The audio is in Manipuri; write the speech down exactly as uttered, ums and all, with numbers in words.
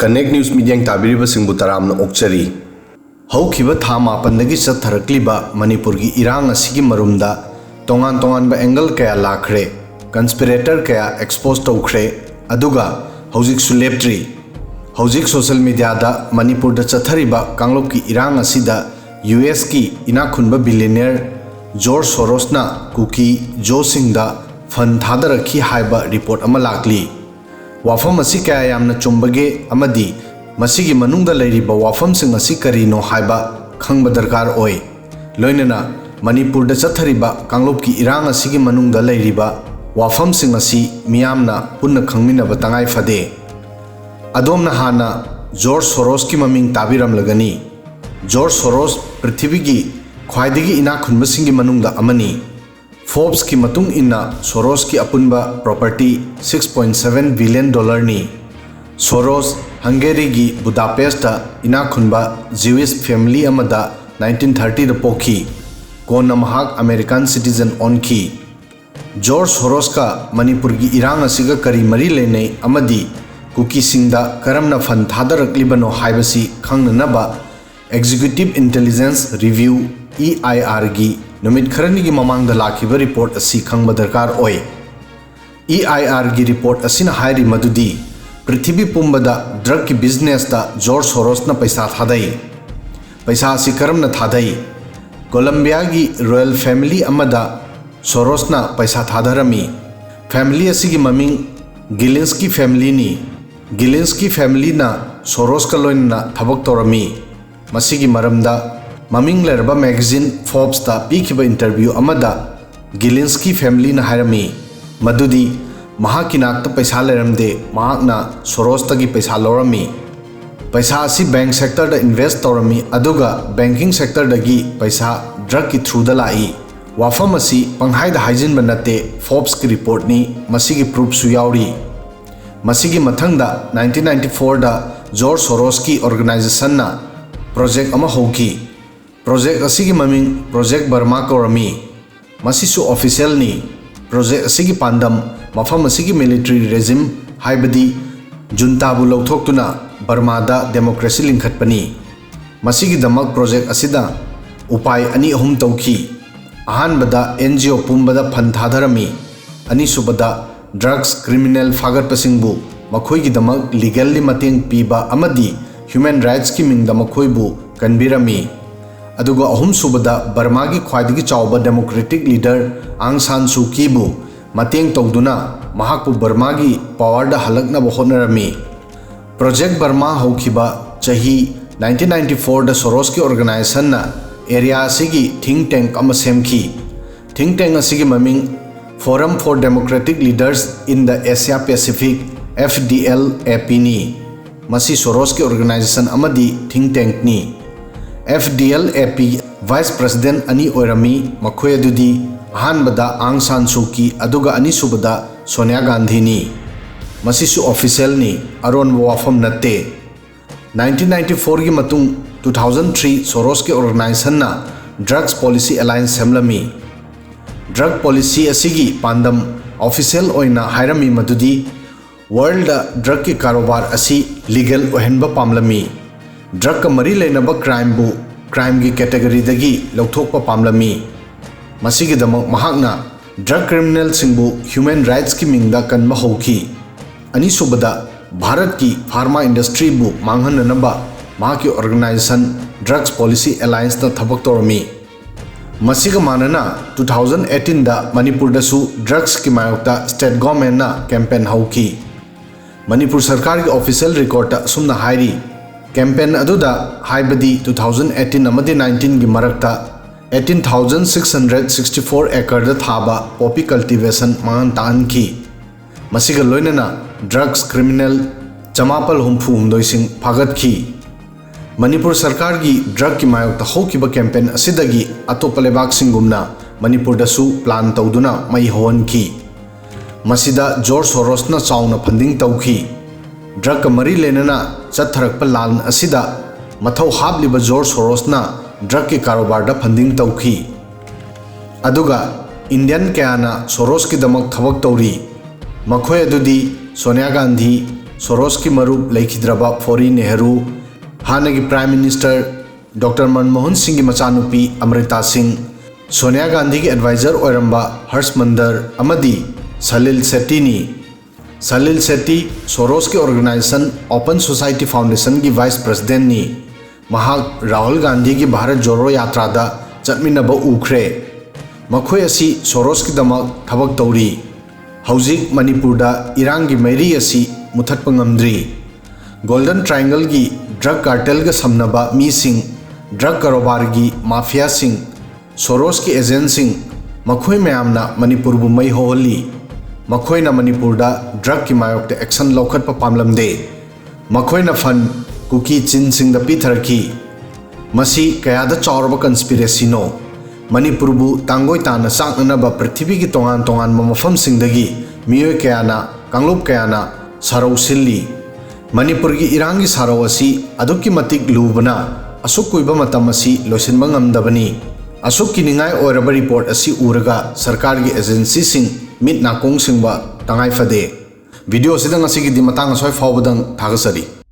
Connect News ꯃꯤꯠꯌꯦꯡ ꯇꯥꯕꯤꯔꯤꯕꯁꯤꯡꯕꯨ ꯇꯔꯥꯝꯅ ꯑꯣꯛꯆꯔꯤ꯫ ꯍꯧꯈꯤꯕ ꯊꯥ ꯃꯥꯄꯟꯗꯒꯤ ꯆꯠꯊꯔꯛꯂꯤꯕ ꯃꯅꯤꯄꯨꯔꯒꯤ ꯏꯔꯥꯡ ꯑꯁꯤꯒꯤ ꯃꯔꯨꯝꯗ ꯇꯣꯉꯥꯟ ꯇꯣꯉꯥꯟꯕ angle ꯀꯌꯥ ꯂꯥꯛꯈ꯭ꯔꯦ, conspirator ꯀꯌꯥ expose ꯇꯧꯈ꯭ꯔꯦ, ꯑꯗꯨꯒ ꯍꯧꯖꯤꯛꯁꯨ ꯂꯦꯞꯇ꯭ꯔꯤ꯫ ꯍꯧꯖꯤꯛ social mediaꯗ ꯃꯅꯤꯄꯨꯔꯗ ꯆꯠꯊꯔꯤꯕ ꯀꯥꯡꯂꯨꯞꯀꯤ ꯏꯔꯥꯡ ꯑꯁꯤꯗ USꯀꯤ ꯏꯅꯥꯛ ꯈꯨꯟꯕ billionaire George Sorosꯅ ꯀꯨꯀꯤ ꯖꯣꯁꯤꯡꯗ fund ꯊꯥꯗꯔꯛꯈꯤ ꯍꯥꯏꯕ report ꯑꯃ ꯂꯥꯛꯂꯤ꯫ ꯋꯥꯐꯝ ꯑꯁꯤ ꯀꯌꯥ ꯌꯥꯝꯅ ꯆꯨꯝꯕꯒꯦ ꯑꯃꯗꯤ ꯃꯁꯤꯒꯤ ꯃꯅꯨꯡꯗ ꯂꯩꯔꯤꯕ ꯋꯥꯐꯝꯁꯤꯡ ꯑꯁꯤ ꯀꯔꯤꯅꯣ ꯍꯥꯏꯕ ꯈꯪꯕ ꯗꯔꯀꯥꯔ ꯑꯣꯏ꯫ ꯂꯣꯏꯅꯅ ꯃꯅꯤꯄꯨꯔꯗ ꯆꯠꯊꯔꯤꯕ ꯀꯥꯡꯂꯨꯞꯀꯤ ꯏꯔꯥꯡ ꯑꯁꯤꯒꯤ ꯃꯅꯨꯡꯗ ꯂꯩꯔꯤꯕ ꯋꯥꯐꯝꯁꯤꯡ ꯑꯁꯤ ꯃꯤꯌꯥꯝꯅ ꯄꯨꯟꯅ ꯈꯪꯃꯤꯟꯅꯕ ꯇꯉꯥꯏ ꯐꯗꯦ꯫ ꯑꯗꯣꯝꯅ ꯍꯥꯟꯅ George Sorosꯀꯤ ꯃꯃꯤꯡ ꯇꯥꯕꯤꯔꯝꯂꯒꯅꯤ꯫ George Soros ꯄ꯭ꯔꯤꯊꯤꯕꯤꯒꯤ ꯈ꯭ꯋꯥꯏꯗꯒꯤ ꯏꯅꯥꯛ ꯈꯨꯟꯕꯁꯤꯡꯒꯤ ꯃꯅꯨꯡꯗ ꯑꯃꯅꯤ꯫ Forbesꯀꯤ ꯃꯇꯨꯡ ꯏꯟꯅ Sorosꯀꯤ ꯑꯄꯨꯟꯕ property six point seven billion dollarꯅꯤ꯫ Soros Hungaryꯒꯤ Budapestꯇ ꯏꯅꯥꯛ ꯈꯨꯟꯕ Jewish family ꯑꯃꯗ nineteen thirtyꯗ ꯄꯣꯛꯈꯤ꯫ ꯀꯣꯟꯅ ꯃꯍꯥꯛ American citizen ꯑꯣꯟꯈꯤ꯫ George Sorosꯀ ꯃꯅꯤꯄꯨꯔꯒꯤ ꯏꯔꯥꯡ ꯑꯁꯤꯒ ꯀꯔꯤ ꯃꯔꯤ ꯂꯩꯅꯩ ꯑꯃꯗꯤ ꯀꯨꯀꯤꯁꯤꯡꯗ ꯀꯔꯝꯅ fund ꯊꯥꯗꯔꯛꯂꯤꯕꯅꯣ ꯍꯥꯏꯕꯁꯤ ꯈꯪꯅꯅꯕ Executive Intelligence Review, EIRꯒꯤ ꯅꯨꯃꯤꯠ ꯈꯔꯅꯤꯒꯤ ꯃꯃꯥꯡꯗ ꯂꯥꯛꯈꯤꯕ report ꯑꯁꯤ ꯈꯪꯕ ꯗꯔꯀꯥꯔ ꯑꯣꯏ꯫ EIRꯒꯤ report ꯑꯁꯤꯅ ꯍꯥꯏꯔꯤ ꯃꯗꯨꯗꯤ ꯄ꯭ꯔꯤꯊꯤꯕꯤ ꯄꯨꯝꯕꯗ drugꯀꯤ businessꯇ George Sorosꯅ ꯄꯩꯁꯥ ꯊꯥꯗꯩ꯫ ꯄꯩꯁꯥ ꯑꯁꯤ ꯀꯔꯝꯅ ꯊꯥꯗꯩ? Colombiaꯒꯤ royal family ꯑꯃꯗ Sorosꯅ ꯄꯩꯁꯥ ꯊꯥꯗꯔꯝꯃꯤ꯫ Family ꯑꯁꯤꯒꯤ ꯃꯃꯤꯡ Gilinski familyꯅꯤ꯫ Gilinski familyꯅ Sorosꯀ ꯂꯣꯏꯅꯅ ꯊꯕꯛ ꯇꯧꯔꯝꯃꯤ꯫ ꯃꯁꯤꯒꯤ ꯃꯔꯝꯗ ꯃꯃꯤꯡ ꯂꯩꯔꯕ magazine Forbesꯇ ꯄꯤꯈꯤꯕ interview ꯑꯃꯗ Gilinski familyꯅ ꯍꯥꯏꯔꯝꯃꯤ ꯃꯗꯨꯗꯤ ꯃꯍꯥꯛꯀꯤ ꯅꯥꯛꯇ ꯄꯩꯁꯥ ꯂꯩꯔꯝꯗꯦ, ꯃꯍꯥꯛꯅ Sorosꯇꯒꯤ ꯄꯩꯁꯥ ꯂꯧꯔꯝꯃꯤ꯫ ꯄꯩꯁꯥ ꯑꯁꯤ bank sectorꯗ invest ꯇꯧꯔꯝꯃꯤ, ꯑꯗꯨꯒ banking sectorꯗꯒꯤ ꯄꯩꯁꯥ drugꯀꯤ throughꯗ ꯂꯥꯛꯏ꯫ ꯋꯥꯐꯝ ꯑꯁꯤ ꯄꯪꯍꯥꯏꯗ ꯍꯥꯏꯖꯤꯟꯕ ꯅꯠꯇꯦ, Forbesꯀꯤ reportꯅꯤ, ꯃꯁꯤꯒꯤ proofꯁꯨ ꯌꯥꯎꯔꯤ꯫ ꯃꯁꯤꯒꯤ ꯃꯊꯪꯗ nineteen ninety fourꯗ George Sorosꯀꯤ organizationꯅ project ꯑꯃ ꯍꯧꯈꯤ꯫ Project ꯑꯁꯤꯒꯤ ꯃꯃꯤꯡ Project Burma ꯀꯧꯔꯝꯃꯤ꯫ ꯃꯁꯤꯁꯨ officialꯅꯤ꯫ Project ꯑꯁꯤꯒꯤ ꯄꯥꯟꯗꯝ ꯃꯐꯝ ꯑꯁꯤꯒꯤ military regime, ꯍꯥꯏꯕꯗꯤ juntaꯕꯨ ꯂꯧꯊꯣꯛꯇꯨꯅ ꯕꯔꯃꯥꯗ ꯗꯦꯃꯣꯀ꯭ꯔꯦꯁꯤ ꯂꯤꯡꯈꯠꯄꯅꯤ꯫ ꯃꯁꯤꯒꯤꯗꯃꯛ ꯄ꯭ꯔꯣꯖꯦꯛ ꯑꯁꯤꯗ ꯎꯄꯥꯏ ꯑꯅꯤ ꯑꯍꯨꯝ ꯇꯧꯈꯤ꯫ ꯑꯍꯥꯟꯕꯗ ꯑꯦꯟ ꯖꯤ ꯑꯣ ꯄꯨꯝꯕꯗ ꯐꯟ ꯊꯥꯗꯔꯝꯃꯤ꯫ ꯑꯅꯤꯁꯨꯕꯗ ꯗ꯭ꯔꯒꯁ ꯀ꯭ꯔꯤꯃꯤꯅꯦꯜ ꯐꯥꯒꯠꯄꯁꯤꯡꯕꯨ ꯃꯈꯣꯏꯒꯤꯗꯃꯛ ꯂꯤꯒꯦꯜꯂꯤ ꯃꯇꯦꯡ ꯄꯤꯕ ꯑꯃꯗꯤ ꯍ꯭ꯌꯨꯃꯦꯟ ꯔꯥꯏꯠꯁꯀꯤ ꯃꯤꯡꯗ ꯃꯈꯣꯏꯕꯨ ꯀꯟꯕꯤꯔꯝꯃꯤ꯫ ꯑꯗꯨꯒ ꯑꯍꯨꯝꯁꯨꯕꯗ ꯕꯔꯃꯥꯒꯤ ꯈ꯭ꯋꯥꯏꯗꯒꯤ ꯆꯥꯎꯕ ꯗꯦꯃꯣꯀ꯭ꯔꯦꯇꯤꯛ ꯂꯤꯗꯔ ꯑꯥꯡ ꯁꯥꯟ ꯁꯨ ꯀꯤꯕꯨ ꯃꯇꯦꯡ ꯇꯧꯗꯨꯅ ꯃꯍꯥꯛꯄꯨ ꯕꯔꯃꯥꯒꯤ ꯄꯋꯥꯔꯗ ꯍꯜꯂꯛꯅꯕ ꯍꯣꯠꯅꯔꯝꯃꯤ꯫ ꯄ꯭ꯔꯣꯖꯦꯛ ꯕꯔꯃꯥ ꯍꯧꯈꯤꯕ ꯆꯍꯤ ꯅꯥꯏꯟꯇꯤꯟ ꯅꯥꯏꯟꯇꯤ ꯐꯣꯔꯗ ꯁꯣꯔꯣꯁꯀꯤ ꯑꯣꯔꯒꯅꯥꯏꯖꯦꯁꯟꯅ ꯑꯦꯔꯤꯌꯥ ꯑꯁꯤꯒꯤ ꯊꯤꯡ ꯇꯦꯡꯛ ꯑꯃ ꯁꯦꯝꯈꯤ꯫ ꯊꯤꯡ ꯇꯦꯡꯛ ꯑꯁꯤꯒꯤ ꯃꯃꯤꯡ Forum for Democratic Leaders in the Asia Pacific, F D L A P ꯅꯤ꯫ ꯃꯁꯤ ꯁꯣꯔꯣꯁꯀꯤ ꯑꯣꯔꯒꯅꯥꯏꯖꯦꯁꯟ ꯑꯃꯗꯤ ꯊꯤꯡ ꯇꯦꯡꯛꯅꯤ꯫ F D L A P vice president ꯑꯅꯤ ꯑꯣꯏꯔꯝꯃꯤ, ꯃꯈꯣꯏ ꯑꯗꯨꯗꯤ ꯑꯍꯥꯟꯕꯗ ꯑꯥꯡ ꯁꯥꯟ ꯁꯨ ꯀꯤ ꯑꯗꯨꯒ ꯑꯅꯤꯁꯨꯕꯗ ꯁꯣꯅꯤꯌꯥ ꯒꯥꯟꯙꯤꯅꯤ꯫ ꯃꯁꯤꯁꯨ ꯑꯣꯐꯤꯁꯤꯌꯦꯜꯅꯤ, ꯑꯔꯣꯟꯕ ꯋꯥꯐꯝ ꯅꯠꯇꯦ꯫ ꯅꯥꯏꯟꯇꯤꯟ ꯅꯥꯏꯟꯇꯤ ꯐꯣꯔꯒꯤ ꯃꯇꯨꯡ ꯇꯨ ꯊꯥꯎꯖꯟ ꯊ꯭ꯔꯤ ꯁꯣꯔꯣꯁꯀꯤ ꯑꯣꯔꯒꯅꯥꯏꯖꯦꯁꯟꯅ ꯗ꯭ꯔꯒꯁ ꯄꯣꯂꯤꯁꯤ ꯑꯦꯂꯥꯏꯟꯁ ꯁꯦꯝꯂꯝꯃꯤ꯫ ꯗ꯭ꯔꯒ ꯄꯣꯂꯤꯁꯤ ꯑꯁꯤꯒꯤ ꯄꯥꯟꯗꯝ ꯑꯣꯐꯤꯁꯤꯌꯦꯜ ꯑꯣꯏꯅ ꯍꯥꯏꯔꯝꯃꯤ ꯃꯗꯨꯗꯤ ꯋꯥꯔꯜꯗ ꯗ꯭ꯔꯒꯀꯤ ꯀꯥꯔꯣꯕꯥꯔ ꯑꯁꯤ ꯂꯤꯒꯦꯜ ꯑꯣꯏꯍꯟꯕ ꯄꯥꯝꯂꯝꯃꯤ꯫ ꯗ꯭ꯔꯒꯀ ꯃꯔꯤ ꯂꯩꯅꯕ ꯀ꯭ꯔꯥꯏꯝꯕꯨ ꯀ꯭ꯔꯥꯏꯝꯒꯤ ꯀꯦꯇꯦꯒꯣꯔꯤꯗꯒꯤ ꯂꯧꯊꯣꯛꯄ ꯄꯥꯝꯂꯝꯃꯤ꯫ ꯃꯁꯤꯒꯤꯗꯃꯛ ꯃꯍꯥꯛꯅ ꯗ꯭ꯔꯒ ꯀ꯭ꯔꯤꯃꯤꯅꯦꯜꯁꯤꯡꯕꯨ ꯍ꯭ꯌꯨꯃꯦꯟ ꯔꯥꯏꯠꯁꯀꯤ ꯃꯤꯡꯗ ꯀꯟꯕ ꯍꯧꯈꯤ꯫ ꯑꯅꯤꯁꯨꯕꯗ, ꯚꯥꯔꯠꯀꯤ ꯐꯥꯔꯃꯥ ꯏꯟꯗꯁꯇ꯭ꯔꯤꯕꯨ ꯃꯥꯡꯍꯟꯅꯅꯕ ꯃꯍꯥꯛꯀꯤ ꯑꯣꯔꯒꯅꯥꯏꯖꯦꯁꯟ ꯗ꯭ꯔꯒꯁ ꯄꯣꯂꯤꯁꯤ ꯑꯦꯂꯥꯏꯟꯁꯅ ꯊꯕꯛ ꯇꯧꯔꯝꯃꯤ꯫ ꯃꯁꯤꯒ ꯃꯥꯟꯅꯅ, ꯇꯨ ꯊꯥꯎꯖꯟ ꯑꯩꯠꯇꯤꯟꯗ ꯃꯅꯤꯄꯨꯔꯗꯁꯨ ꯗ꯭ꯔꯒꯁꯀꯤ ꯃꯥꯌꯣꯛꯇ ꯁ꯭ꯇꯦꯠ ꯒꯣꯔꯃꯦꯟꯅ ꯀꯦꯝꯄꯦꯟ ꯍꯧꯈꯤ꯫ ꯃꯅꯤꯄꯨꯔ ꯁꯔꯀꯥꯔꯒꯤ ꯑꯣꯐꯤꯁꯤꯌꯦꯜ ꯔꯦꯀꯣꯔꯗꯇ ꯑꯁꯨꯝꯅ ꯍꯥꯏꯔꯤ, ꯀꯦꯝꯄꯦꯟ ꯑꯗꯨꯗ, ꯍꯥꯏꯕꯗꯤ ꯇꯨ ꯊꯥꯎꯖꯟ ꯑꯩꯠꯇꯤꯟ ꯑꯃꯗꯤ ꯅꯥꯏꯟꯇꯤꯟꯒꯤ ꯃꯔꯛꯇ, eighteen thousand six hundred sixty four acreꯗ ꯊꯥꯕ ꯄꯣꯄꯤ ꯀꯜꯇꯤꯚꯦꯁꯟ ꯃꯥꯡꯍꯟ ꯇꯥꯛꯍꯟꯈꯤ꯫ ꯃꯁꯤꯒ ꯂꯣꯏꯅꯅ ꯗ꯭ꯔꯒꯁ ꯀ꯭ꯔꯤꯃꯤꯅꯦꯜ ꯆꯃꯥꯄꯜ ꯍꯨꯝꯐꯨ ꯍꯨꯝꯗꯣꯏꯁꯤꯡ ꯐꯥꯒꯠꯈꯤ꯫ ꯃꯅꯤꯄꯨꯔ ꯁꯔꯀꯥꯔꯒꯤ ꯗ꯭ꯔꯒꯀꯤ ꯃꯥꯌꯣꯛꯇ ꯍꯧꯈꯤꯕ ꯀꯦꯝꯄꯦꯟ ꯑꯁꯤꯗꯒꯤ ꯑꯇꯣꯞꯄ ꯂꯩꯕꯥꯛꯁꯤꯡꯒꯨꯝꯅ ꯃꯅꯤꯄꯨꯔꯗꯁꯨ ꯄ꯭ꯂꯥꯟ ꯇꯧꯗꯨꯅ ꯃꯩ ꯍꯧꯍꯟꯈꯤ꯫ ꯃꯁꯤꯗ ꯖꯣꯔꯖ ꯁꯣꯔꯣꯁꯅ ꯆꯥꯎꯅ ꯐꯟꯗꯤꯡ ꯇꯧꯈꯤ꯫ ꯗ꯭ꯔꯒꯀ ꯃꯔꯤ ꯂꯩꯅꯅ ꯆꯠꯊꯔꯛꯄ ꯂꯥꯟ ꯑꯁꯤꯗ ꯃꯊꯧ ꯍꯥꯞꯂꯤꯕ ꯖꯣꯔꯖ ꯁꯣꯔꯣꯁꯅ ꯗ꯭ꯔꯒꯀꯤ ꯀꯥꯔꯣꯕꯥꯔꯗ ꯐꯟꯗꯤꯡ ꯇꯧꯈꯤ꯫ ꯑꯗꯨꯒ ꯏꯟꯗꯤꯌꯟ ꯀꯌꯥꯅ ꯁꯣꯔꯣꯁꯀꯤꯗꯃꯛ ꯊꯕꯛ ꯇꯧꯔꯤ꯫ ꯃꯈꯣꯏ ꯑꯗꯨꯗꯤ ꯁꯣꯅꯤꯌꯥ ꯒꯥꯟꯙꯤ, ꯁꯣꯔꯣꯁꯀꯤ ꯃꯔꯨꯞ ꯂꯩꯈꯤꯗ꯭ꯔꯕ ꯐꯣꯔꯤ ꯅꯦꯍꯔꯨ, ꯍꯥꯟꯅꯒꯤ Prime Minister Doctor ꯃꯟꯃꯣꯍꯟ ꯁꯤꯡꯒꯤ ꯃꯆꯥꯅꯨꯄꯤ ꯑꯃ꯭ꯔꯤꯇꯥ ꯁꯤꯡ, ꯁꯣꯅꯤꯌꯥ ꯒꯥꯟꯙꯤꯒꯤ advisor ꯑꯣꯏꯔꯝꯕ ꯍꯔꯁ ꯃꯟꯗꯔ ꯑꯃꯗꯤ Salil ꯁꯦꯠꯇꯤꯅꯤ꯫ Salil ꯁꯦꯠꯇꯤ ꯁꯣꯔꯣꯁꯀꯤ organization Open Society Foundationꯒꯤ vice presidentꯅꯤ꯫ ꯃꯍꯥꯛ ꯔꯥꯍꯨꯜ ꯒꯥꯟꯙꯤꯒꯤ ꯚꯥꯔꯠ ꯖꯣꯔꯣ ꯌꯥꯇ꯭ꯔꯥꯗ ꯆꯠꯃꯤꯟꯅꯕ ꯎꯈ꯭ꯔꯦ꯫ ꯃꯈꯣꯏ ꯑꯁꯤ ꯁꯣꯔꯣꯁꯀꯤꯗꯃꯛ ꯊꯕꯛ ꯇꯧꯔꯤ꯫ ꯍꯧꯖꯤꯛ ꯃꯅꯤꯄꯨꯔꯗ ꯏꯔꯥꯡꯒꯤ ꯃꯩꯔꯤ ꯑꯁꯤ ꯃꯨꯊꯠꯄ ꯉꯝꯗ꯭ꯔꯤ꯫ Golden Triangleꯒꯤ drug cartelꯒ ꯁꯝꯅꯕ ꯃꯤꯁꯤꯡ, drug ꯀꯔꯣꯕꯥꯔꯒꯤ mafiaꯁꯤꯡ, ꯁꯣꯔꯣꯁꯀꯤ agentꯁꯤꯡ, ꯃꯈꯣꯏ ꯃꯌꯥꯝꯅ ꯃꯅꯤꯄꯨꯔꯕꯨ ꯃꯩ ꯍꯧꯍꯜꯂꯤ꯫ ꯃꯈꯣꯏꯅ ꯃꯅꯤꯄꯨꯔꯗ drugꯀꯤ ꯃꯥꯌꯣꯛꯇ action ꯂꯧꯈꯠꯄ ꯄꯥꯝꯂꯝꯗꯦ꯫ ꯃꯈꯣꯏꯅ fund ꯀꯨꯀꯤ ꯆꯤꯟꯁꯤꯡꯗ ꯄꯤꯊꯔꯛꯈꯤ꯫ ꯃꯁꯤ ꯀꯌꯥꯗ ꯆꯥꯎꯔꯕ conspiracyꯅꯣ! ꯃꯅꯤꯄꯨꯔꯕꯨ ꯇꯥꯡꯒꯣꯏ ꯇꯥꯅ ꯆꯥꯛꯅꯅꯕ ꯄ꯭ꯔꯤꯊꯤꯕꯤꯒꯤ ꯇꯣꯉꯥꯟ ꯇꯣꯉꯥꯟꯕ ꯃꯐꯝꯁꯤꯡꯗꯒꯤ ꯃꯤꯑꯣꯏ ꯀꯌꯥꯅ, ꯀꯥꯡꯂꯨꯞ ꯀꯌꯥꯅ ꯁꯥꯔꯧ ꯁꯤꯜꯂꯤ꯫ ꯃꯅꯤꯄꯨꯔꯒꯤ ꯏꯔꯥꯡꯒꯤ ꯁꯥꯔꯧ ꯑꯁꯤ ꯑꯗꯨꯛꯀꯤ ꯃꯇꯤꯛ ꯂꯨꯕꯅ ꯑꯁꯨꯛ ꯀꯨꯏꯕ ꯃꯇꯝ ꯑꯁꯤ ꯂꯣꯏꯁꯤꯟꯕ ꯉꯝꯗꯕꯅꯤ꯫ ꯑꯁꯨꯛ ꯀꯤꯅꯤꯡꯉꯥꯏ ꯑꯣꯏꯔꯕ report ꯑꯁꯤ ꯎꯔꯒ ꯁꯔꯀꯥꯔꯒꯤ agencyꯁꯤꯡ ꯃꯤꯠ ꯅꯥꯀꯣꯡ ꯁꯤꯡꯕ ꯇꯉꯥꯏ ꯐꯗꯦ꯫ Video ꯑꯁꯤꯗ ꯉꯁꯤꯒꯤꯗꯤ ꯃꯇꯥꯡ ꯑꯁ꯭ꯋꯥꯏ ꯐꯥꯎꯕꯗꯪ ꯊꯥꯒꯠꯆꯔꯤ꯫